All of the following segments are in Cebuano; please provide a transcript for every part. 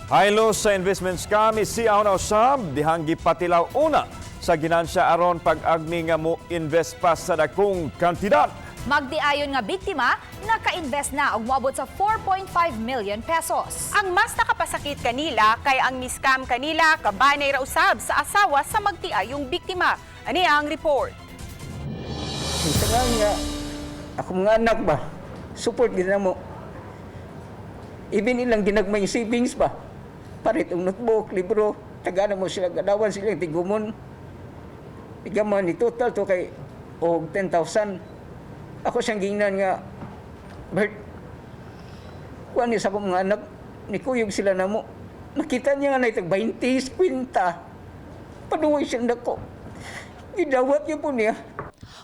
Haylo sa investment scam, isiaw na usab dihang gipatilaw una sa ginansya aron pag-agmi nga mo invest pa sa dakong kantidad. Magtiayon nga biktima, naka-invest na og moabot sa 4.5 million pesos. Ang mas nakapasakit kanila kay ang miscam kanila kabanay ra usab sa asawa sa magtiayong biktima. Ani ang report. Sa nga nga, ako mga anak ba, support gid na mo. Even ilang ginagmay yung savings ba, parit ang notebook, libro, tagana mo sila, gadawan sila, tigumon. Igaman ni total to kay og 10,000. Ako siyang gingnan nga, Bert, kuan ni sa akong mga anak, nikuyog sila na mo. Nakita niya nga na itag 20, 50. Paduway siyang dako. Gidawat niya po niya.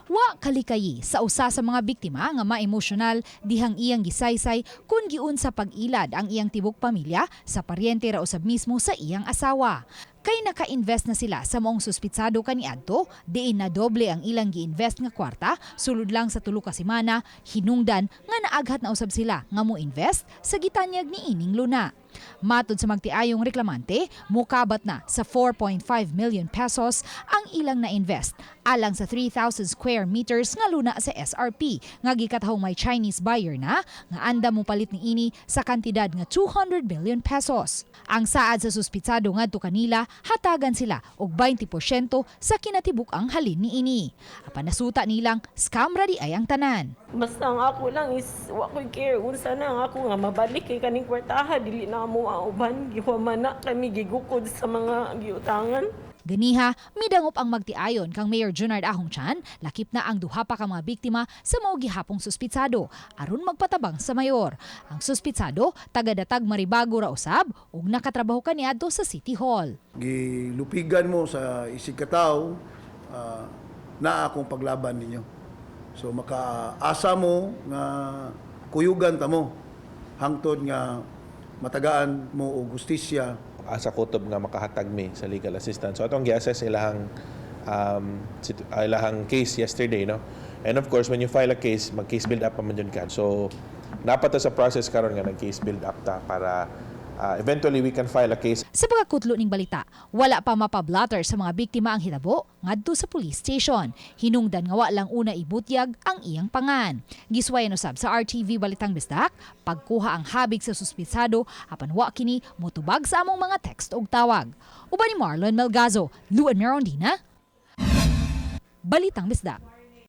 Wa kalikayi sa usa sa mga biktima nga maemosyonal dihang iyang gisaysay kung giunsa pag-ilad ang iyang tibok pamilya sa paryente ra usab mismo sa iyang asawa. Kay naka-invest na sila sa maong suspitsado kaniadto, diin na doble ang ilang gi-invest nga kwarta sulod lang sa 3 ka semana, hinungdan nga naaghat na usab sila nga mo-invest sa gitanyag ni ining luna. Matod sa magtiayong reklamante, mukabat na sa 4.5 million pesos ang ilang na-invest alang sa 3,000 square meters nga luna sa SRP nga gikatahong may Chinese buyer na nga anda mo palit ni ini sa kantidad nga 200 million pesos. Ang saad sa suspitsado ngadto kanila, hatagan sila og 20% sa kinatibuk-ang halin ni ini. Apan nasuta nilang scam ra di ay ang tanan. Basta ang ako lang is wa ko'y care unsa na ang ako nga mabalik kay kaning kwartaha, dili na mo auban, gihuman na kami gigukod sa mga giutangan. Ganiha, midangop ang magtiayon kang Mayor Junard Ahong Chan, lakip na ang duha pa ka mga biktima sa mao gihapong suspitsado aron magpatabang sa mayor. Ang suspitsado taga-Datag, Maribago ra usab ug nakatrabaho kaniadto sa City Hall. Gilupigan mo sa isig kataw, naa akong paglaban ninyo. So makaasa mo nga kuyugan ta mo hangtod nga matagaan mo og hustisya. Asa kutob nga makahatag mi sa legal assistance. So atong gi-assess ilahang case yesterday, no. And of course, when you file a case, mag case build up pa man jud ka. So naa pa ta sa process karon nga nag case build up ta para eventually we can file a case. Sa pagkakutlo ning balita, wala pa mapablatter sa mga biktima ang hitabo ngadto sa police station. Hinungdan nga wa lang una ibutyag ang iyang pangan. Giswayan usab sa RTV Balitang Bisdak, pagkuha ang habig sa suspitsado apan wa kini motubag sa among mga text ug tawag. Uban ni Marlon Melgazo, Luan Merondina, Balitang Bisdak.